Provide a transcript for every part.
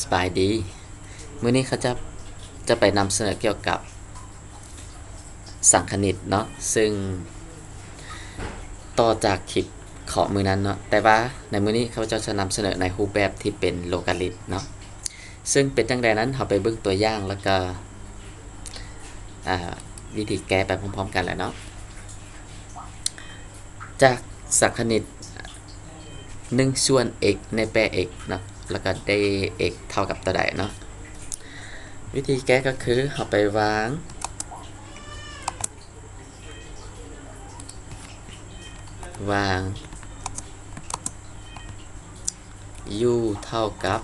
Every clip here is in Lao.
ສະບາຍດີ. ມື້ນີ້ຂ້າພະເຈົ້າຈະໄປນຳສະເໜີກ່ຽວກັບສັງຄະນິດເນາະ, ເຊິ່ງຕໍ່ຈາກຄລິບຂອງມື້ນັ້ນເນາະ, ແຕ່ວ່າໃນມື້ນີ້ຂ້າພະເຈົ້າຈະນຳສະເໜີໃນຮູບແບບທີ່ເປັນໂລກາລິດເນາະ. ເຊິ່ງເປັນຈັ່ງໃດນັ້ນ, ເຮົາໄປເບິ່ງຕົວຢ່າງ ແລ້ວກໍ ອາ ວິທີແກ້ໄປພ້ອມໆກັນແຫຼະເນາະ. ຈາກສັງຄະນິດ ໜຶ່ງສ່ວນ x ໃນແປ x ເນາະ ແລ້ວກໍໄດ້ x ເທົ່າກັບເທົ່າໃດເນາະ. ວິທີແກ້ກໍຄືເຮົາໄປວາງ ວາງ u ເທົ່າກັບ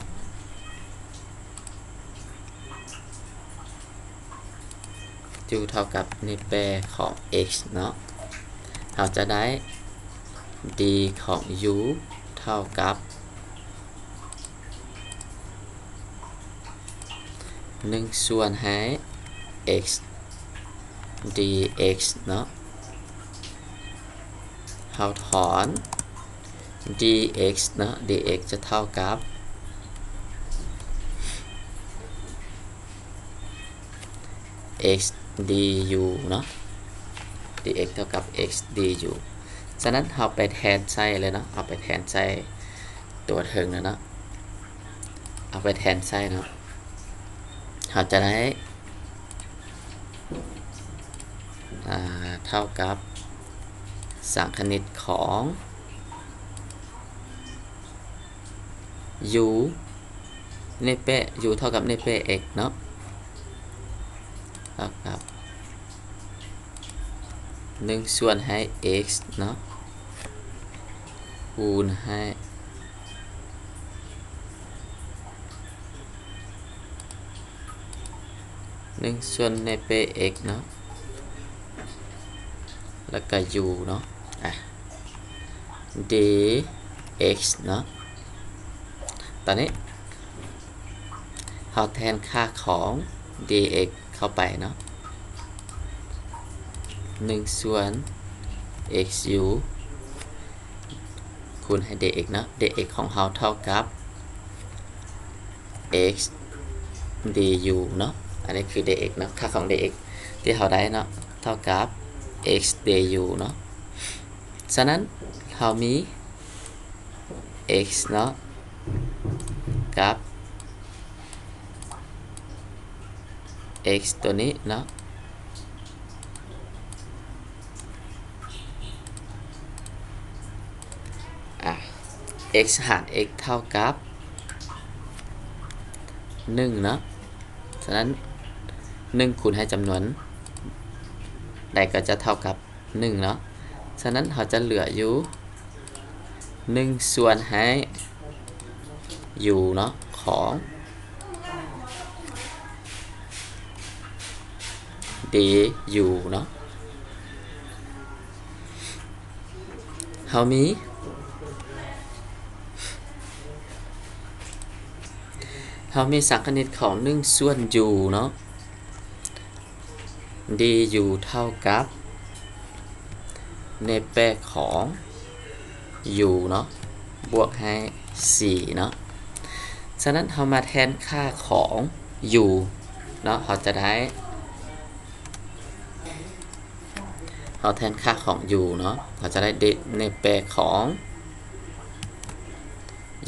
u ເທົ່າກັບໃນແປຂອງ x ເນາະ, ເຮົາຈະໄດ້ d ຂອງ u ເທົ່າກັບ ໜຶ່ງສ່ວນໃຫ້ x dx ເນາະ. ເຮົາຖອນ dx ເນາະ, dx ຈະເທົ່າກັບ x du ເນາະ, dx ເທົ່າກັບ x du. ສະນັ້ນເຮົາໄປແທນໃສ່ເລີຍເນາະ, ເອົາໄປແທນໃສ່ຕົວເທິງເລີຍເນາະ, ເອົາໄປແທນໃສ່ເນາະ, ເຮົາຈະໄດ້ ອາ ເທົ່າກັບສັງຄະນິດຂອງ u ໃນແປ u ເທົ່າກັບໃນແປ x ເນາະ, ເທົ່າກັບ ໜຶ່ງສ່ວນໃຫ້ x ເນາະ ຄູນໃຫ້ ໜຶ່ງສ່ວນໃນແປ x ເນາະ ແລ້ວກະ u ເນາະ ອາ dx ເນາະ. ຕອນນີ້ເຮົາແທນຄ່າຂອງ dx ເຂົ້າໄປເນາະ, ໜຶ່ງສ່ວນ x u ຄູນໃຫ້ dx ເນາະ, dx ຂອງເຮົາເທົ່າກັບ x du ເນາະ, ອັນນີ້ຄື dx ເນາະ, ຄ່າຂອງ dx ທີ່ເຮົາໄດ້ເນາະ ເທົ່າກັບ x du ເນາະ. ສະນັ້ນເຮົາມີ x ເນາະ ກັບ x ຕົວນີ້ເນາະ, ອາ x ຫານ x ເທົ່າກັບໜຶ່ງເນາະ. ສະນັ້ນ ໜຶ່ງຄູນໃຫ້ຈຳນວນໃດກໍຈະເທົ່າກັບ ໜຶ່ງເນາະ. ສະນັ້ນເຮົາຈະເຫຼືອຢູ່ ໜຶ່ງສ່ວນໃຫ້ u ເນາະ ຂອງ du ເນາະ. ເຮົາມີ ເຮົາມີສັງຄະນິດຂອງ ໜຶ່ງສ່ວນ u ເນາະ du ເທົ່າກັບ ແນແປຂອງ u ເນາະ ບວກໃຫ້ c ເນາະ. ສະນັ້ນເຮົາມາແທນຄ່າຂອງ u ເນາະ, ເຮົາຈະໄດ້ ເຮົາແທນຄ່າຂອງ u ເນາະ, ເຮົາຈະໄດ້ d ແນແປຂອງ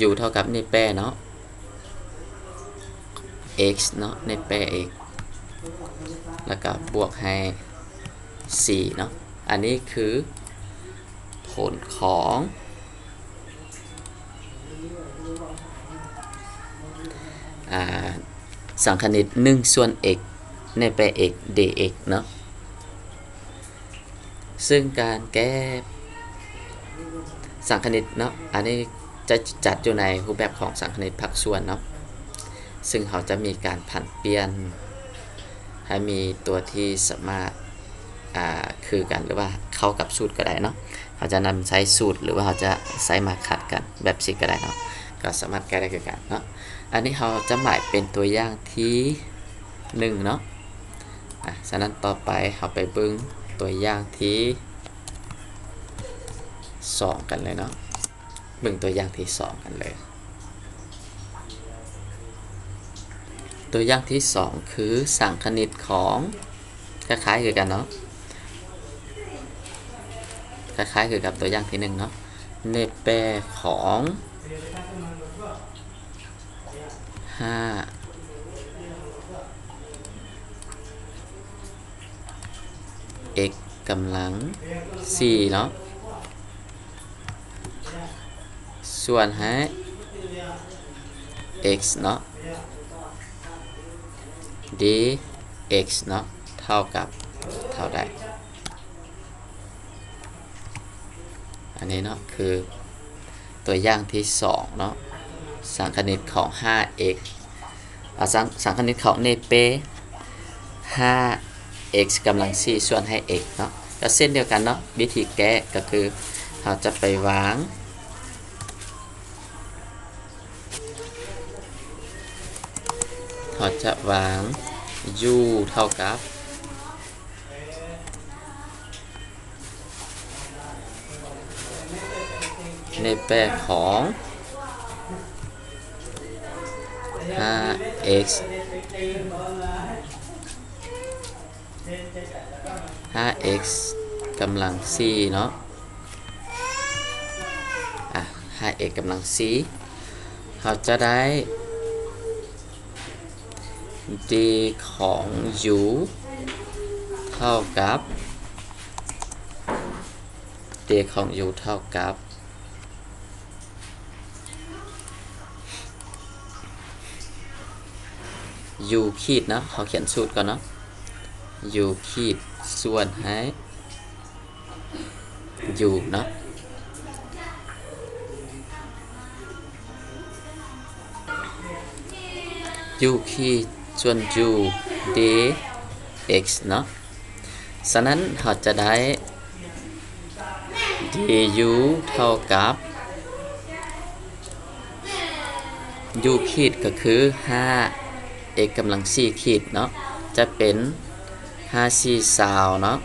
u ເທົ່າກັບແນແປເນາະ x ເນາະ ແນແປ x ແລ້ວກໍບວກໃຫ້ c ເນາະ. ອັນນີ້ຄືຜົນຂອງ ອາ ສັງຄະນິດ ໜຶ່ງສ່ວນ x ໃນແປ x dx ເນາະ. ເຊິ່ງການແກ້ສັງຄະນິດເນາະ ອັນນີ້ຈະຈັດຢູ່ໃນຮູບແບບຂອງສັງຄະນິດພາກສ່ວນເນາະ, ເຊິ່ງເຮົາຈະມີການຜັນປ່ຽນໃຫ້ມີຕົວທີ່ສາມາດ ອາ ຄືກັນ ຫຼືວ່າເຂົ້າກັບສູດກໍໄດ້ເນາະ. ເຮົາຈະນຳໃຊ້ສູດ ຫຼືວ່າເຮົາຈະໃຊ້ມາຂັດກັນແບບຊີ້ກໍໄດ້ເນາະ, ກໍສາມາດແກ້ໄດ້ຄືກັນເນາະ. ອັນນີ້ເຮົາຈະໝາຍເປັນຕົວຢ່າງທີໜຶ່ງເນາະ. ອາ ສະນັ້ນຕໍ່ໄປເຮົາໄປເບິ່ງຕົວຢ່າງທີສອງກັນເລີຍເນາະ, ເບິ່ງຕົວຢ່າງທີສອງກັນເລີຍ. ຕົວຢ່າງທີສອງ ຄືສັງຄະນິດຂອງ ຄ້າຍໆຄືກັນເນາະ ຄ້າຍໆຄືກັບຕົວຢ່າງທີໜຶ່ງເນາະ ໃນແປຂອງ ຫ້າ x ກຳລັງສີ່ເນາະ ສ່ວນໃຫ້ x ເນາະ dx ເນາະ ເທົ່າກັບເທົ່າໃດ? ອັນນີ້ເນາະ ຄືຕົວຢ່າງທີສອງເນາະ ສັງຄະນິດຂອງຫ້າ x ອາ ສັງ ສັງຄະນິດຂອງເນເປ ຫ້າ x ກຳລັງສີ່ ສ່ວນໃຫ້ x ເນາະ ກໍເຊັ່ນດຽວກັນເນາະ ວິທີແກ້ກໍຄືເຮົາຈະໄປວາງ ເຮົາຈະວາງ u ເທົ່າກັບ ໃນແປຂອງ ຫ້າ x ຫ້າ x ກຳລັງສີ່ເນາະ ອາ ຫ້າ x ກຳລັງສີ່ ເຮົາຈະໄດ້ d ຂອງ u ເທົ່າກັບ d ຂອງ u ເທົ່າກັບ u ຂີດເນາະ ເຮົາຂຽນສູດກ່ອນເນາະ u ຂີດ ສ່ວນໃຫ້ u ເນາະ u ຂີດ ສ່ວນ u dx ເນາະ ສະນັ້ນເຮົາຈະໄດ້ du ເທົ່າກັບ u ຂີດກໍຄື ຫ້າ x ກຳລັງສີ່ຂີດເນາະ ຈະເປັນ ຫ້າສີ່ຊາວເນາະ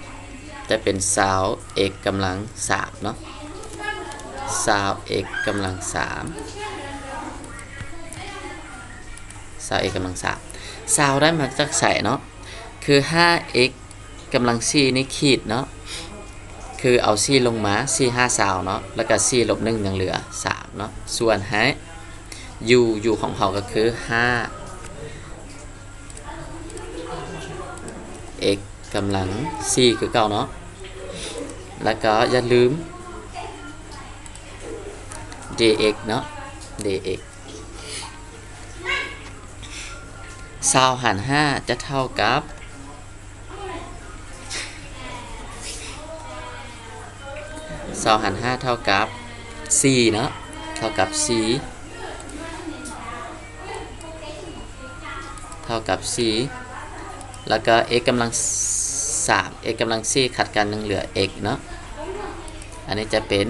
ຈະເປັນ ຊາວ x ກຳລັງສາມເນາະ ຊາວ x ກຳລັງສາມ ຊາວ x ກຳລັງສາມ ຊາວ ໄດ້ມາຈາກໃສເນາະ? ຄື ຫ້າ x ກຳລັງສີ່ນີ້ຂີດເນາະ ຄືເອົາສີ່ລົງມາ ສີ່ຫ້າຊາວເນາະ ແລ້ວກະສີ່ລົບໜຶ່ງຍັງເຫຼືອສາມເນາະ ສ່ວນໃຫ້ u u ຂອງເຮົາກໍຄື ຫ້າ x ກຳລັງສີ່ຄືເກົ່າເນາະ ແລ້ວກໍຢ່າລືມ dx ເນາະ dx ຊາວຫານຫ້າຈະເທົ່າກັບ ຊາວຫານຫ້າເທົ່າກັບສີ່ເນາະ ເທົ່າກັບສີ່ ເທົ່າກັບສີ່ ແລ້ວກໍ x ກຳລັງສາມ x ກຳລັງສີ່ຂັດກັນຍັງເຫຼືອ x ເນາະ ອັນນີ້ຈະເປັນ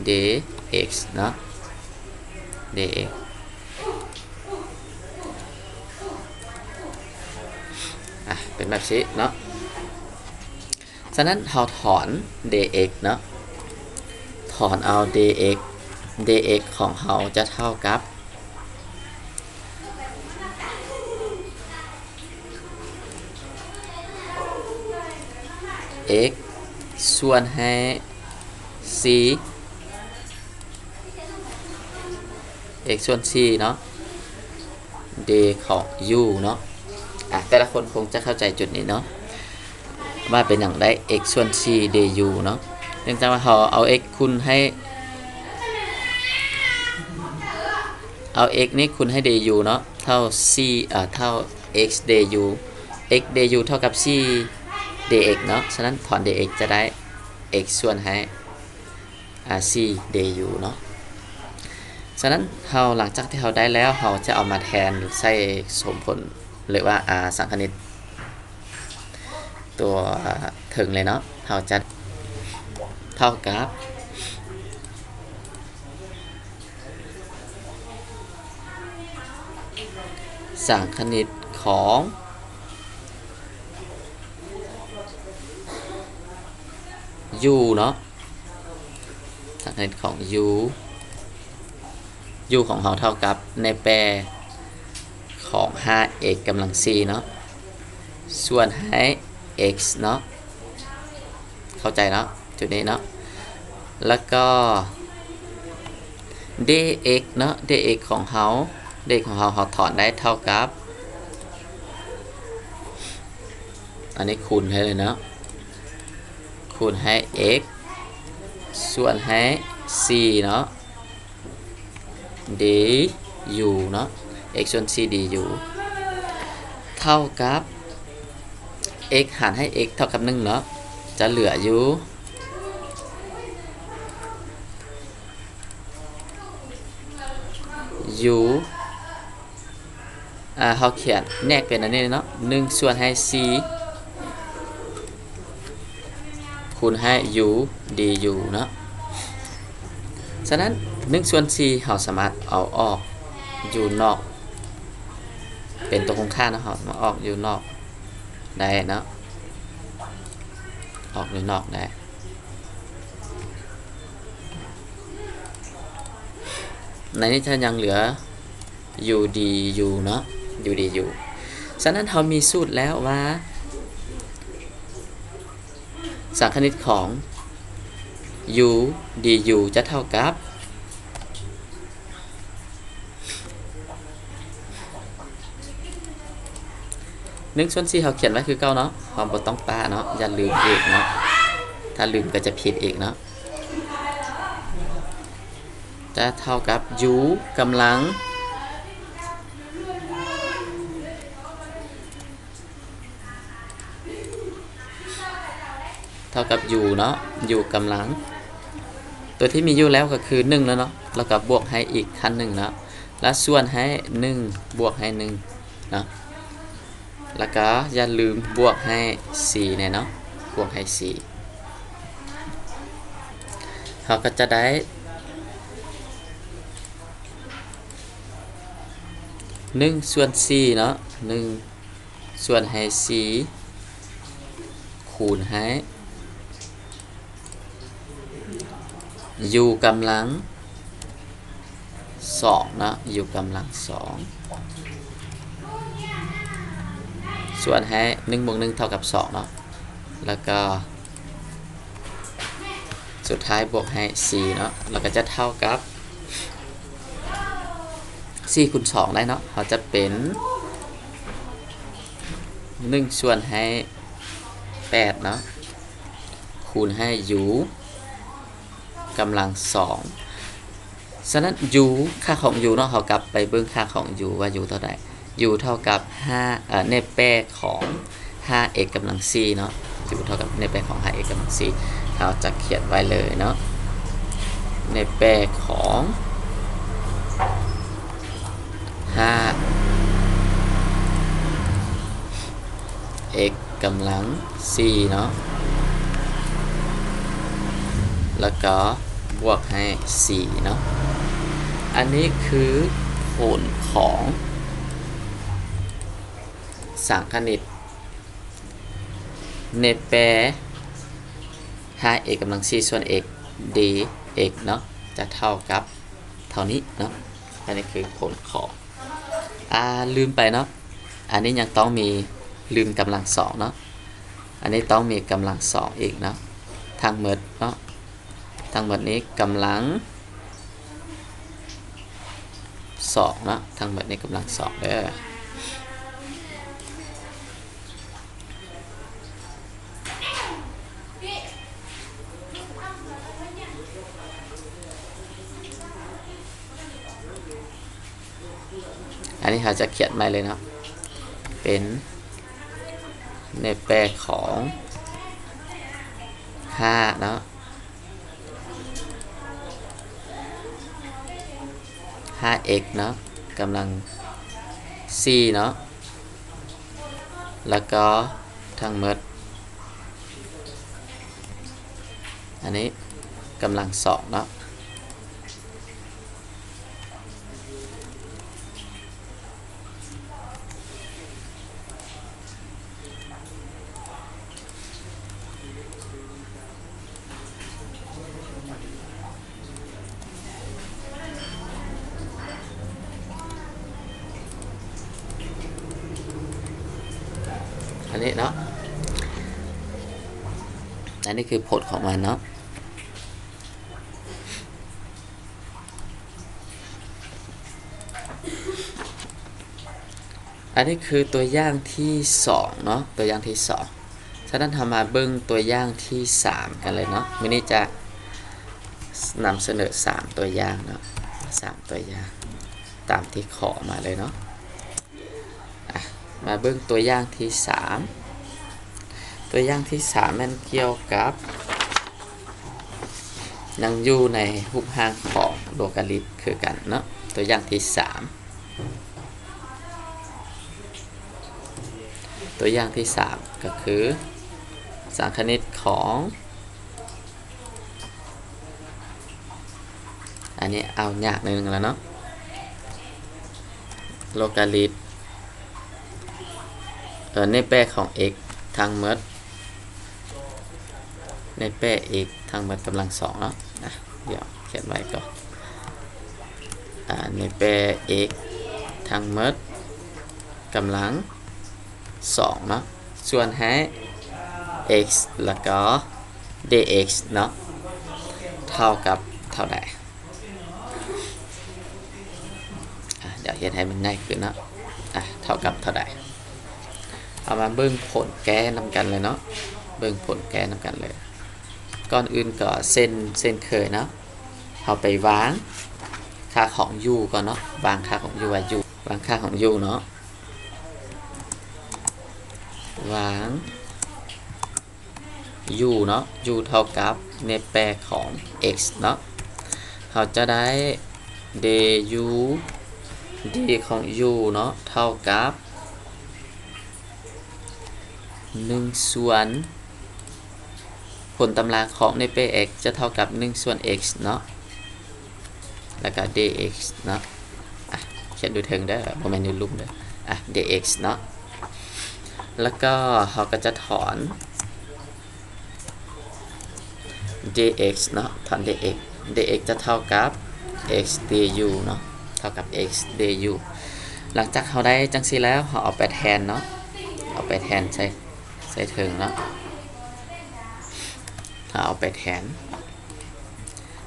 dx ເນາະ dx ອາ ເປັນແບບຊີ້ເນາະ ສະນັ້ນເຮົາຖອນ dx ເນາະ ຖອນເອົາ dx dx ຂອງເຮົາຈະເທົ່າກັບ x ສ່ວນໃຫ້ສີ່ x ສ່ວນສີ່ເນາະ d ຂອງ u ເນາະ ອາ ແຕ່ລະຄົນຄົງຈະເຂົ້າໃຈຈຸດນີ້ເນາະ ວ່າເປັນຫຍັງໄດ້ x ສ່ວນສີ່ du ເນາະ ເນື່ອງຈາກວ່າເຮົາເອົາ x ຄູນໃຫ້ ເອົາ x ນີ້ຄູນໃຫ້ du ເນາະ ເທົ່າສີ່ ເອີ ເທົ່າ x du x du ເທົ່າກັບສີ່ dx ເນາະ ສະນັ້ນຖອນ dx ຈະໄດ້ x ສ່ວນໃຫ້ ອາ ສີ່ du ເນາະ ສະນັ້ນເຮົາ ຫຼັງຈາກທີ່ເຮົາໄດ້ແລ້ວ ເຮົາຈະເອົາມາແທນໃສ່ສົມຜົນ ຫຼືວ່າ ອາ ສັງຄະນິດຕົວເທິງເລີຍເນາະ ເຮົາຈະເທົ່າກັບ ສັງຄະນິດຂອງ u ເນາະ ສັງຄະນິດຂອງ u u ຂອງເຮົາເທົ່າກັບ ໃນແປຂ ຂອງຫ້າເອັກກຳລັງສີ່ເນາະ ສ່ວນໃຫ້ເອັກເນາະ ເຂົ້າໃຈເນາະ ຈຸດນີ້ເນາະ ແລ້ວກໍ dx ເນາະ dx ຂອງເຮົາ dx ຂອງເຮົາ ເຮົາຖອນໄດ້ເທົ່າກັບ ອັນນີ້ຄູນໃຫ້ເລີຍເນາະ ຄູນໃຫ້ x ສ່ວນໃຫ້ c ເນາະ du ເນາະ x ສ່ວນ c du ເທົ່າກັບ x ຫານໃຫ້ x ເທົ່າກັບໜຶ່ງເນາະ ຈະເຫຼືອຢູ່ u ອ່າ ເຮົາຂຽນແຍກເປັນອັນນີ້ເນາະ ໜຶ່ງສ່ວນໃຫ້ c ຄູນໃຫ້ u du ເນາະ ສະນັ້ນ ໜຶ່ງສ່ວນສີ່ ເຮົາສາມາດເອົາອອກຢູ່ນອກ ເປັນຕົວຄົງຄ່າເນາະ ເຮົາມາອອກຢູ່ນອກໄດ້ເນາະ ອອກຢູ່ນອກໄດ້ ໃນນີ້ຈະຍັງເຫຼືອ u du ເນາະ u du ສະນັ້ນເຮົາມີສູດແລ້ວວ່າ ສັງຄະນິດຂອງ u du ຈະເທົ່າກັບ ໜຶ່ງສ່ວນສີ່ ເຮົາຂຽນໄວ້ຄືເກົ່າເນາະ ເຮົາບໍ່ຕ້ອງປະເນາະ ຢ່າລືມອີກເນາະ ຖ້າລືມກໍຈະຜິດອີກເນາະ ຈະເທົ່າກັບ u ກຳລັງ ເທົ່າກັບ u ເນາະ u ກຳລັງ ຕົວທີ່ມີຢູ່ແລ້ວກໍຄືໜຶ່ງແລ້ວເນາະ ແລ້ວກໍບວກໃຫ້ອີກຂັ້ນໜຶ່ງເນາະ ແລ້ວສ່ວນໃຫ້ໜຶ່ງ ບວກໃຫ້ໜຶ່ງເນາະ ແລ້ວກໍຢ່າລືມບວກໃຫ້ c ແດ່ເນາະ ບວກໃຫ້ c ເຮົາກໍຈະໄດ້ ໜຶ່ງສ່ວນສີ່ເນາະ ໜຶ່ງ ສ່ວນໃຫ້ສີ່ ຄູນໃຫ້ u ກຳລັງສອງເນາະ u ກຳລັງສອງ ສ່ວນໃຫ້ໜຶ່ງບວກໜຶ່ງເທົ່າກັບສອງເນາະ ແລ້ວກໍ ສຸດທ້າຍບວກໃຫ້ສີ່ເນາະ ແລ້ວກໍຈະເທົ່າກັບ ສີ່ຄູນສອງໄດ້ເນາະ ເຮົາຈະເປັນ ໜຶ່ງສ່ວນໃຫ້ແປດເນາະ ຄູນໃຫ້ u ກຳລັງສອງ ສະນັ້ນ u ຄ່າຂອງ u ເນາະ ເຮົາກັບໄປເບິ່ງຄ່າຂອງ u ວ່າ u ເທົ່າໃດ u ເທົ່າກັບຫ້າ ເອີ ໃນແປຂອງຫ້າເອັກກຳລັງສີ່ເນາະ u ເທົ່າກັບໃນແປຂອງຫ້າເອັກກຳລັງສີ່ ເຮົາຈະຂຽນໄວ້ເລີຍເນາະ ໃນແປຂອງຫ້າເອັກກຳລັງສີ່ເນາະ ແລ້ວກໍບວກໃຫ້ສີ່ເນາະ ອັນນີ້ຄືຜົນຂອງ ສັງຄະນິດ ໃນແປຫ້າເອັກກຳລັງສີ່ ສ່ວນ x dx ເນາະ ຈະເທົ່າກັບເທົ່ານີ້ເນາະ ອັນນີ້ຄືຜົນຂອງ ອ່າ ລືມໄປເນາະ ອັນນີ້ຍັງຕ້ອງມີ ລືມກຳລັງສອງເນາະ ອັນນີ້ຕ້ອງມີກຳລັງສອງອີກເນາະ ທັງໝົດເນາະ ທັງໝົດນີ້ກຳລັງສອງເນາະ ທັງໝົດນີ້ກຳລັງສອງເດີ ອັນນີ້ເຮົາຈະຂຽນໃໝ່ເລີຍເນາະ ເປັນ ໃນແປຂອງຫ້າເນາະ ຫ້າເອັກເນາະ ກຳລັງສີ່ເນາະ ແລ້ວກໍທັງໝົດ ອັນນີ້ກຳລັງສອງເນາະ. ນີ້ເນາະ ອັນນີ້ຄືຜົນຂອງມັນເນາະ. ອັນນີ້ຄືຕົວຢ່າງທີສອງເນາະ ຕົວຢ່າງທີສອງ. ສະນັ້ນເຮົາມາເບິ່ງຕົວຢ່າງທີສາມກັນເລີຍເນາະ. ມື້ນີ້ຈະນຳສະເໜີສາມຕົວຢ່າງເນາະ ສາມຕົວຢ່າງຕາມທີ່ຂໍມາເລີຍເນາະ. ອະ ມາເບິ່ງຕົວຢ່າງທີສາມ. ຕົວຢ່າງທີສາມແມ່ນກ່ຽວກັບ ຍັງຢູ່ໃນຮູບຮ່າງຂອງໂລກາລິດຄືກັນເນາະ. ຕົວຢ່າງທີສາມ ຕົວຢ່າງທີສາມກໍຄືສັງຄະນິດຂອງ ອັນນີ້ເອົາຍາກໜ້ອຍໜຶ່ງແລ້ວເນາະ ໂລກາລິດ ເອີ ເນແປຂອງ x ທັງໝົດ ເນແປ x ທັງໝົດກຳລັງສອງເນາະ. ອະ ດຽວຂຽນໄວ້ກ່ອນ ອາ ເນແປ x ທັງໝົດກຳລັງ ສອງເນາະ ສ່ວນໃຫ້ x ແລ້ວກໍ dx ເນາະ ເທົ່າກັບເທົ່າໃດ? ອະ ດຽວເຮັດໃຫ້ມັນໃຫຍ່ຂຶ້ນເນາະ. ອະ ເທົ່າກັບເທົ່າໃດ? ເຮົາມາເບິ່ງຜົນແກ້ນຳກັນເລີຍເນາະ ເບິ່ງຜົນແກ້ນຳກັນເລີຍ. ກ່ອນອື່ນກໍເຊັ່ນ ເຊັ່ນເຄີຍເນາະ ເຮົາໄປວາງຄ່າຂອງ u ກ່ອນເນາະ ວາງຄ່າຂອງ u ວ່າ u ວາງຄ່າຂອງ u ເນາະ ວາງ u ເນາະ u ເທົ່າກັບເນແປຂອງ x ເນາະ ເຮົາຈະໄດ້ du d ຂອງ u ເນາະ ເທົ່າກັບໜຶ່ງສ່ວນ ຜົນຕຳລາຂອງເນແປ x ຈະເທົ່າກັບໜຶ່ງສ່ວນ x ເນາະ ແລ້ວກໍ dx ເນາະ. ອະ ຂຽນຢູ່ເທິງເດີ ບໍ່ແມ່ນຢູ່ລຸ່ມເດີ. ອະ dx ເນາະ ແລ້ວກໍເຮົາກໍຈະຖອນ dx ເນາະ ຖອນ dx dx ຈະເທົ່າກັບ x du ເນາະ ເທົ່າກັບ x du. ຫຼັງຈາກເຮົາໄດ້ຈັ່ງຊີ້ແລ້ວ ເຮົາເອົາໄປແທນເນາະ ເອົາໄປແທນໃສ່ ໃສ່ເທິງເນາະ ເຮົາເອົາໄປແທນ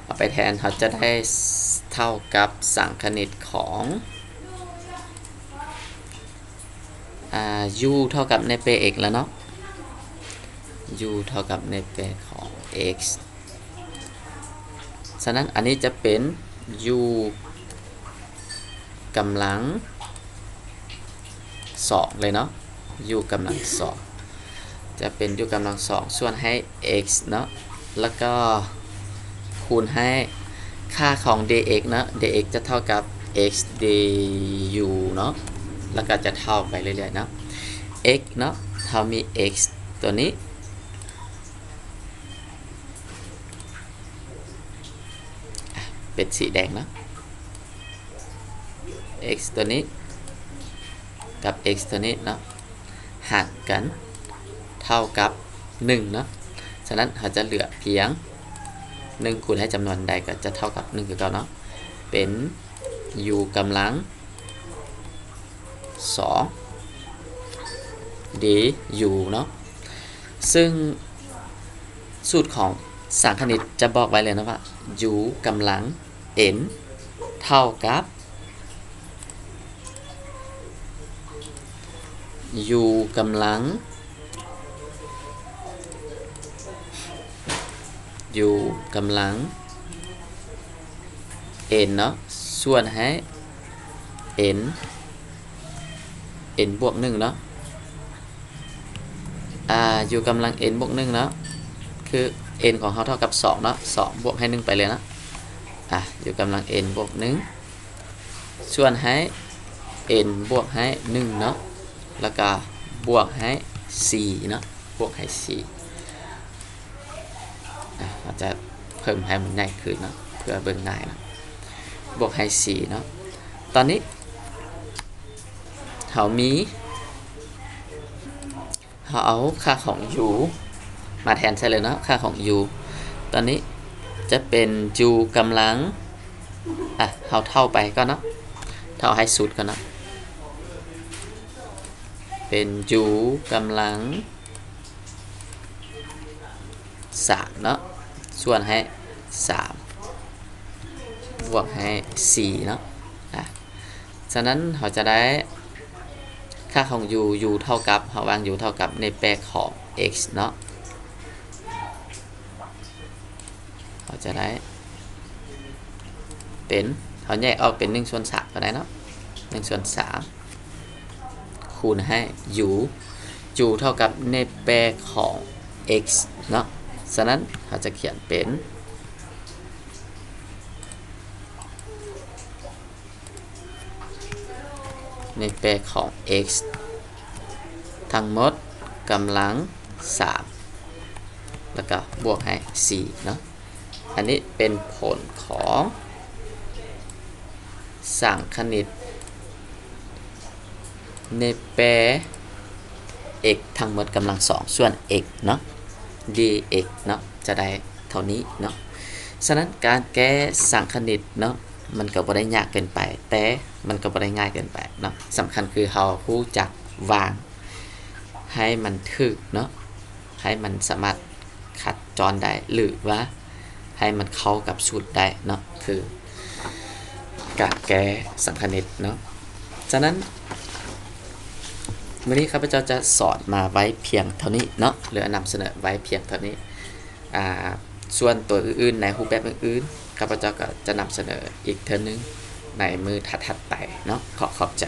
ເອົາໄປແທນ ເຮົາຈະໄດ້ເທົ່າກັບສັງຄະນິດຂອງ ອາ u ເທົ່າກັບເນແປ x ແລ້ວເນາະ u ເທົ່າກັບເນແປຂອງ x. ສະນັ້ນ ອັນນີ້ຈະເປັນ u ກຳລັງສອງເລີຍເນາະ u ກຳລັງສອງ ຈະເປັນ u ກຳລັງສອງ ສ່ວນໃຫ້ x ເນາະ ແລ້ວກໍຄູນໃຫ້ຄ່າຂອງ dx ເນາະ dx ຈະເທົ່າກັບ x du ເນາະ ແລ້ວກໍຈະເທົ່າໄປເລື້ອຍໆເນາະ. x ເນາະ ເຮົາມີ x ຕົວນີ້ ເປັນສີແດງເນາະ x ຕົວນີ້ກັບ x ຕົວນີ້ເນາະ ຫານກັນເທົ່າກັບໜຶ່ງເນາະ. ສະນັ້ນ ເຮົາຈະເຫຼືອພຽງໜຶ່ງ ຄູນໃຫ້ຈຳນວນໃດກໍຈະເທົ່າກັບໜຶ່ງຄືເກົ່າເນາະ ເປັນ u ກຳລັງ ສອງ du ເນາະ ຊຶ່ງສູດຂອງສັງຄະນິດຈະບອກໄວ້ເລີຍເນາະວ່າ u ກຳລັງ n ເທົ່າກັບ u ກຳລັງ u ກຳລັງ n ເນາະ ສ່ວນໃຫ້ n n ບວກໜຶ່ງເນາະ ອາ u ກຳລັງ n ບວກໜຶ່ງເນາະ ຄື n ຂອງເຮົາເທົ່າກັບສອງເນາະ ສອງບວກໃຫ້ໜຶ່ງໄປເລີຍເນາະ ອາ u ກຳລັງ n ບວກໜຶ່ງ ສ່ວນໃຫ້ n ບວກໃຫ້ໜຶ່ງເນາະ ແລ້ວກະບວກໃຫ້ສີ່ເນາະ ບວກໃຫ້ສີ່ ອາ ເຮົາຈະເພີ່ມໃຫ້ມັນໃຫຍ່ຂຶ້ນເນາະ ເພື່ອເບິ່ງງ່າຍເນາະ ບວກໃຫ້ສີ່ເນາະ. ຕອນນີ້ເຮົາມີ ເຮົາເອົາຄ່າຂອງ u ມາແທນໃສ່ເລີຍເນາະ ຄ່າຂອງ u ຕອນນີ້ຈະເປັນ u ກຳລັງ ອາ ເຮົາເທົ່າໄປກ່ອນເນາະ ເທົ່າໃຫ້ສຸດກ່ອນເນາະ ເປັນ u ກຳລັງສາມເນາະ ສ່ວນໃຫ້ສາມ ບວກໃຫ້ສີ່ເນາະ. ອາ ສະນັ້ນເຮົາຈະໄດ້ຄ່າຂອງ u, u ເທົ່າກັບ ເຮົາວາງ u ເທົ່າກັບໃນແປຂອງ x ເນາະ ເຮົາຈະໄດ້ເປັນ ເຮົາແຍກອອກເປັນໜຶ່ງສ່ວນສາມກໍໄດ້ເນາະ ໜຶ່ງສ່ວນສາມ ຄູນໃຫ້ u, u ເທົ່າກັບໃນແປຂອງ x ເນາະ. ສະນັ້ນເຮົາຈະຂຽນເປັນ ໃນແປຂອງ x ທັງໝົດກຳລັງສາມ ແລ້ວກໍບວກໃຫ້ສີ່ເນາະ. ອັນນີ້ເປັນຜົນຂອງສັງຄະນິດໃນແປ x ທັງໝົດກຳລັງສອງ ສ່ວນ x ເນາະ dx ເນາະ ຈະໄດ້ເທົ່ານີ້ເນາະ. ສະນັ້ນການແກ້ສັງຄະນິດເນາະ ມັນກໍບໍ່ໄດ້ຍາກເກີນໄປ ແຕ່ມັນກໍບໍ່ໄດ້ງ່າຍເກີນໄປເນາະ. ສຳຄັນຄືເຮົາຮູ້ຈັກວາງໃຫ້ມັນຖືກເນາະ ໃຫ້ມັນສາມາດຂັດຈອນໄດ້ ຫຼືວ່າໃຫ້ມັນເຂົ້າກັບສູດໄດ້ເນາະ ຄືການແກ້ສັງຄະນິດເນາະ. ສະນັ້ນ ມື້ນີ້ຂ້າພະເຈົ້າຈະສອນມາໄວ້ພຽງເທົ່ານີ້ເນາະ ຫຼືນຳສະເໜີໄວ້ພຽງເທົ່ານີ້. ອາ ສ່ວນຕົວອື່ນໆ ໃນຮູບແບບອື່ນໆ ຂ້າພະເຈົ້າກໍຈະນຳສະເໜີອີກເທື່ອໜຶ່ງໃນມື້ຖັດໆໄປເນາະ. ຂໍຂອບໃຈ.